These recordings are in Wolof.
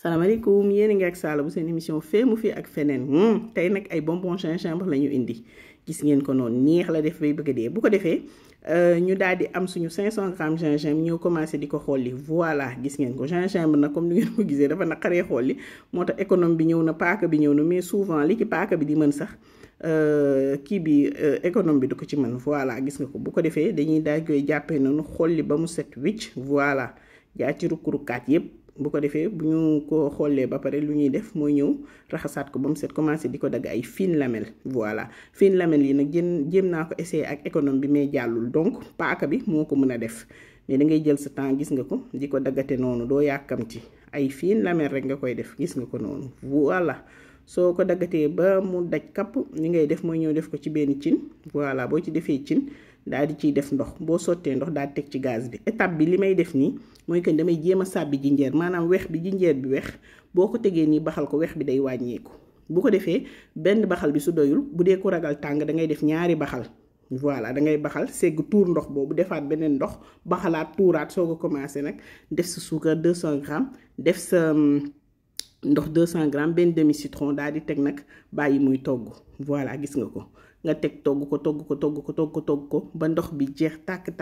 salaamaaleykum yéen a ngi ak Sala bu seen émission fee mu fi ak feneen tey nag ay bonbon gingembre la ñu indi gis ngeen ko noonu neex la def bay bëgg a dee bu ko defee ñu daal di am suñu 500 grammes gingembre ñëw commencé di ko xolli voilà gis ngeen ko gingembre nag comme ni ngeen ko gisee dafa naqaree xolli moo tax économe bi ñëw na paaka bi ñëw na mais souvent li ci paaka bi di mën sax kii bi économe bi du ko ci mën voilà gis nga ko bu ko defee dañuy daal koy jàppee noonu xolli ba mu set wicc voilà jaa ci rukk-rukkaat yépp bu ko defee bu ñu ko xollee ba pare lu ñuy def mooy ñëw raxasaat ko ba mu set commencé di ko dagg ay fine lamelle voilà fine lamelle yi nag jéem naa ko essayer ak économe bi mais jàllul donc paaka bi moo ko mën a def mais da ngay jël sa temps gis nga ko di ko daggate noonu doo yàkkamti ay fine lamelle rek nga koy def gis nga ko noonu voilà soo ko daggatee ba mu daj kapp li ngay def mooy ñëw def ko ci benn cin voilà boo ci defee cin daal di ciy def ndox boo sottee ndox daal di teg ci gaz bi étape bi li may def nii mooy que damay jéem a sàbbi jinjeer maanaam weex bi jinjeer bi weex boo ko tegee nii baxal ko weex bi day wàññeeku bu ko defee benn baxal bi su doyul bu dee ko ragal tàng da ngay def ñaari baxal voilà da ngay baxal segg tuur ndox boobu defaat beneen ndox baxalaat tuuraat soo ko commencé nag def sa suukar 200 grammes def sa ndox 200 grammes benn demi citron daal di teg nag bàyyi muy togg voilà gis nga ko nga teg togg ko ba ndox bi jeex tàkk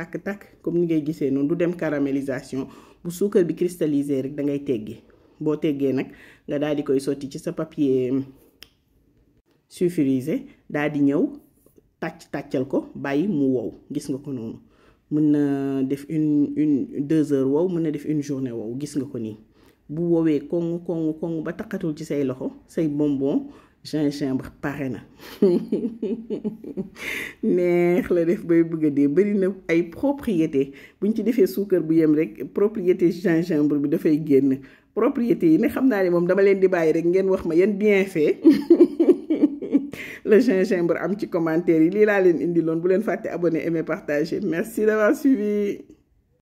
comme ni ngay gisee noonu du dem caramélisation bu suukar bi cristallisé rek da ngay teggi boo teggee nag nga daal di koy sotti ci sa papier sulfurisé daal di ñëw tàccal ko bàyyi mu wow gis nga ko noonu mën na def une 2 heures wow mën na def une journée wow gis nga ko nii bu woowee koŋ ba taqatul ci say loxo say bonbon gingembre pare na neex la def bay bëgg a dee bari na ay propriété buñ ci defee suukar bu yem rek propriété gingembre bi dafay génn propriété yi ne xam naa ne moom dama leen di bàyyi rek ngeen wax ma yan bienfait le gingembre am ci commentaire yi lii laa leen indi loon bu leen fàtte abonné aimer partager merci d'avoir suivi.